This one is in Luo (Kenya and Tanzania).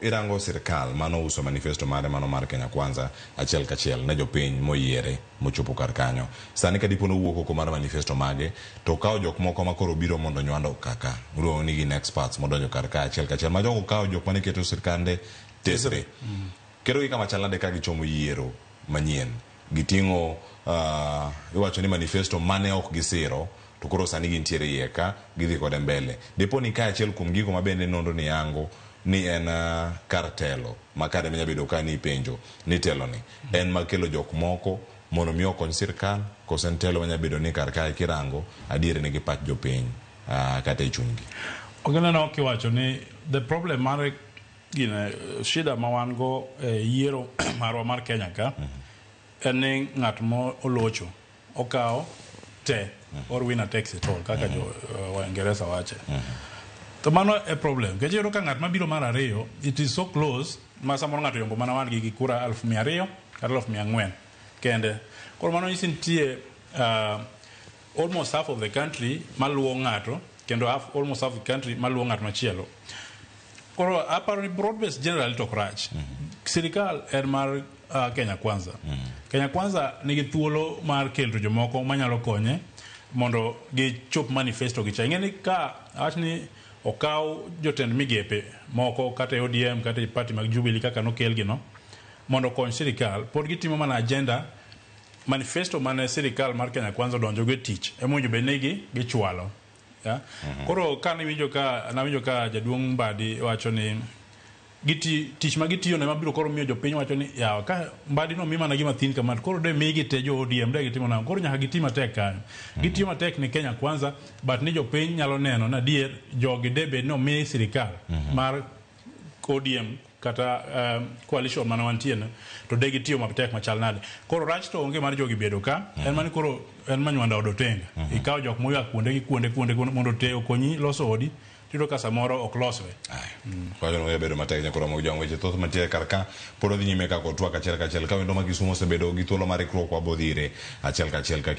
irango sirkal mano uso manifesto mare mano mar Kenya Kwanza achiel kachiel ne jopiny moyiere mochopo kar kanyo. Sani ka dipo nowuok oko mar manifesto mage to okawo jok moko ma koro biro mondo nywando kaka iluongo ni gin experts modonjo kar ka achiel kachiel ma jogo kawo jok mane keto sirkande tesre. Ketogi kama chal nade ka gichomo yiero manyien? Giting'o iwacho ni manifesto mane ok gisiro to koro sani gintiere iye ka gidhi kode mbele. Dipo ni ka achiel kuom gigo ma bende nonro ni yango ni en kar telo ma kare minya bedo ka ni ipenjo ni telo ni en mar kelo jok moko mondo mi okony sirkal koso en telo manya bedo ni kar kae kirango adieri nigi pach jopiny kata e chunygi. Ok ineno kiwacho ni the problem mar gine shida ma wan go e yiero marwa mar Kenya ka en ni ng'at mo olocho okawo te or winner takes it all kaka jo Waingereza wache. To mano e problem. Nikech iyudo ka ng'at mabiro mar ariyo it is so close ma samoro ng'ato yombo mana wadgi gi kura 200,000 kata 400,000 kende. Koro mano nyisi nitie almost half of the country maluwo ng'ato kendo half, almost half of the country maluwo ng'at machielo. Koro aparo ni broad based generally to ok rach. Sirikal en mar Kenya Kwanza. Kenya Kwanza nigi thuolo mar keto jomoko manyalo konye mondo gichop manifesto gi cha. Ing'e ni ka awach ni okaw jotend migepe moko kata e ODM kata e party mag Jubilee kaka nokelgi no mondo okony sirikal, pod gitimo mana agenda manifesto mane sirikal mar Kenya Kwanza odonjo go e tich ema owinjo bed ni gichwalo. Yeah? Koro ka niwinjo ka nawinjo ka jaduong' Mbadi wacho ni giti tich ma gitiyo no ema biro koro miyo jopiny wacho ni yawa ka Mbadi no mi mana gima thin kama koro de migi te jo ODM de gitimo nang'o koro nyaka giti matek kanyo gitiyo matek ni Kenya Kwanza but ni jopiny nyalo neno ni adier jogi de bed ni omi sirikal mar ODM kata coalition mane wantie no to de gitiyo matek machal nade koro rach to onge mar jogi bedo ka en mani koro en manywanda od otenga ikawo jok moya kuonde gi kuonde kuonde kuonde mondo te okonyi loso odi tiyudo ka samoro ok losre. Wacho ni bedo matek nyakoro mag jong weche thoth mantiere kar ka pod odhi nyime kaka otwak achiel kachiel ka wendo ma Kisumu osebedo gi thuolo mar ikruok wabodhire achiel kachiel ka.